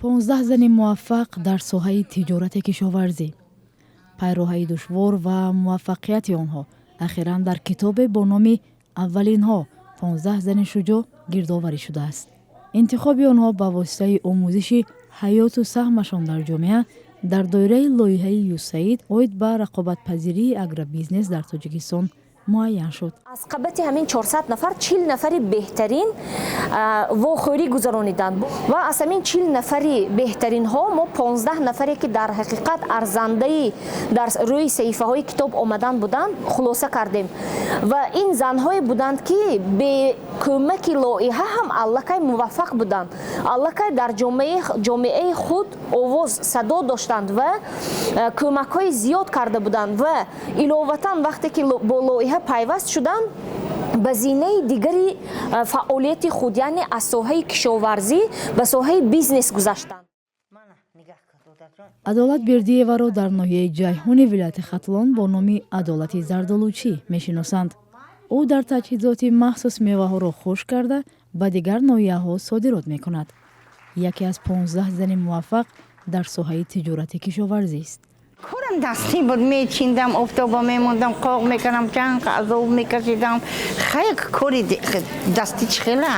15 зани муваффақ дар соҳаи тиҷорати кишоварзӣ, пайроҳаи душвор ва муваффақияти онҳо ахиран дар китобе бо номи «Аввалинҳо: 15 зани шуҷоъ» гирдоварӣ шудааст. Интихоби онҳо ба воситаи омӯзиши ҳаёту саҳмашон дар ҷомеа дар доираи лоиҳаи ЮСАИД оид ба рақобатпазирии агробизнес дар Тоҷикистон муайян шуд. Аз қабати ҳамин 400 нафар 40 нафари беҳтарин вохӯрӣ гузарониданд ва аз ҳамин 40 нафари беҳтаринҳо мо 15 нафаре, ки дар ҳақиқат арзандаи дар рӯи саҳифаҳои китоб омадан буданд, хулоса кардем. Ва ин занҳое буданд, ки бе кӯмаки лоиҳа ҳам аллакай муваффақ буданд, аллакай дар ҷомеаи худ овоз, садо доштанд ва кӯмакҳои зиёд карда буданд ва иловатан, вақте ки бо лоиҳа пайваст шуданд, ба зинаи дигари фаъолияти худ, яъне аз соҳаи кишоварзӣ ба соҳаи бизнес гузаштанд. Адолат Бердиеваро дар ноҳияи Ҷайҳуни вилояти Хатлон бо номи Адолати Зардолучӣ мешиносанд. Ӯ дар таҷҳизоти махсус меваҳоро хушк карда, ба дигар ноҳияҳо содирот мекунад. Яке аз 15 зани муваффақ дар соҳаи тиҷорати кишоварзист. Корам дастӣ буд. Мечиндам, офтоба мемондам, қоқ мекардам, чанд азоб мекашидам. Хай, кори дастӣ чӣ хела.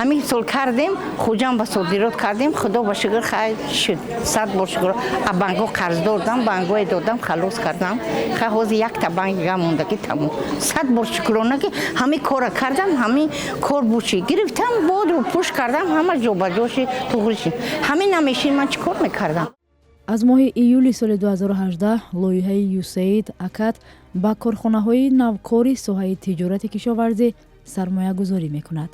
Ҳамин сол кардем, Хуҷам ба содирот кардем, худо ба шукр, хай шуд, сад бор шукр. А банкҳо қарз додам, банкҳое додам, халос кардам. Хай, ҳозир якта банк дига монда, ки тамом. Сад бор шукрона, ки ҳамин кора кардам, ҳамин кор бучи гирифтам, бодру пӯш кардам, ҳама ҷобаҷоши туғри шид. Ҳамин намешин, ман чӣ кор мекардам? Аз моҳи июли соли 2018 лоиҳаи ЮСАИД АКАД ба корхонаҳои навкори соҳаи тиҷорати кишоварзӣ сармоягузорӣ мекунад.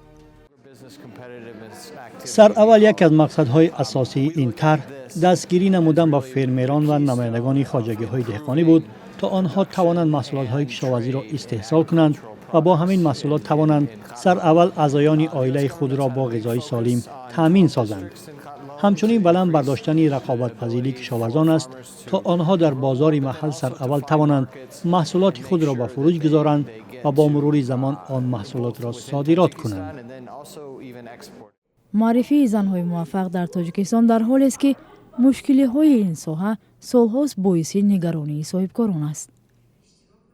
Сараввал, яке аз мақсадҳои асосии ин тарҳ дастгирӣ намудан ба фермерон ва намояндагони хоҷагиҳои деҳқонӣ буд, то онҳо тавонанд маҳсулотҳои кишоварзиро истеҳсол кунанд ва бо ҳамин маҳсулот тавонанд сараввал аъзоёни оилаи худро бо ғизои солим таъмин созанд. Ҳамчунин баланд бардоштани рақобатпазирии кишоварзон аст, то онҳо дар бозори маҳал сараввал тавонанд маҳсулоти худро ба фурӯш гузоранд ва бо мурури замон он маҳсулотро содирот кунанд. Муаррифии занҳои муваффақ дар Тоҷикистон дар ҳолест, ки мушкилиҳои ин соҳа солҳост боиси нигаронии соҳибкорон аст.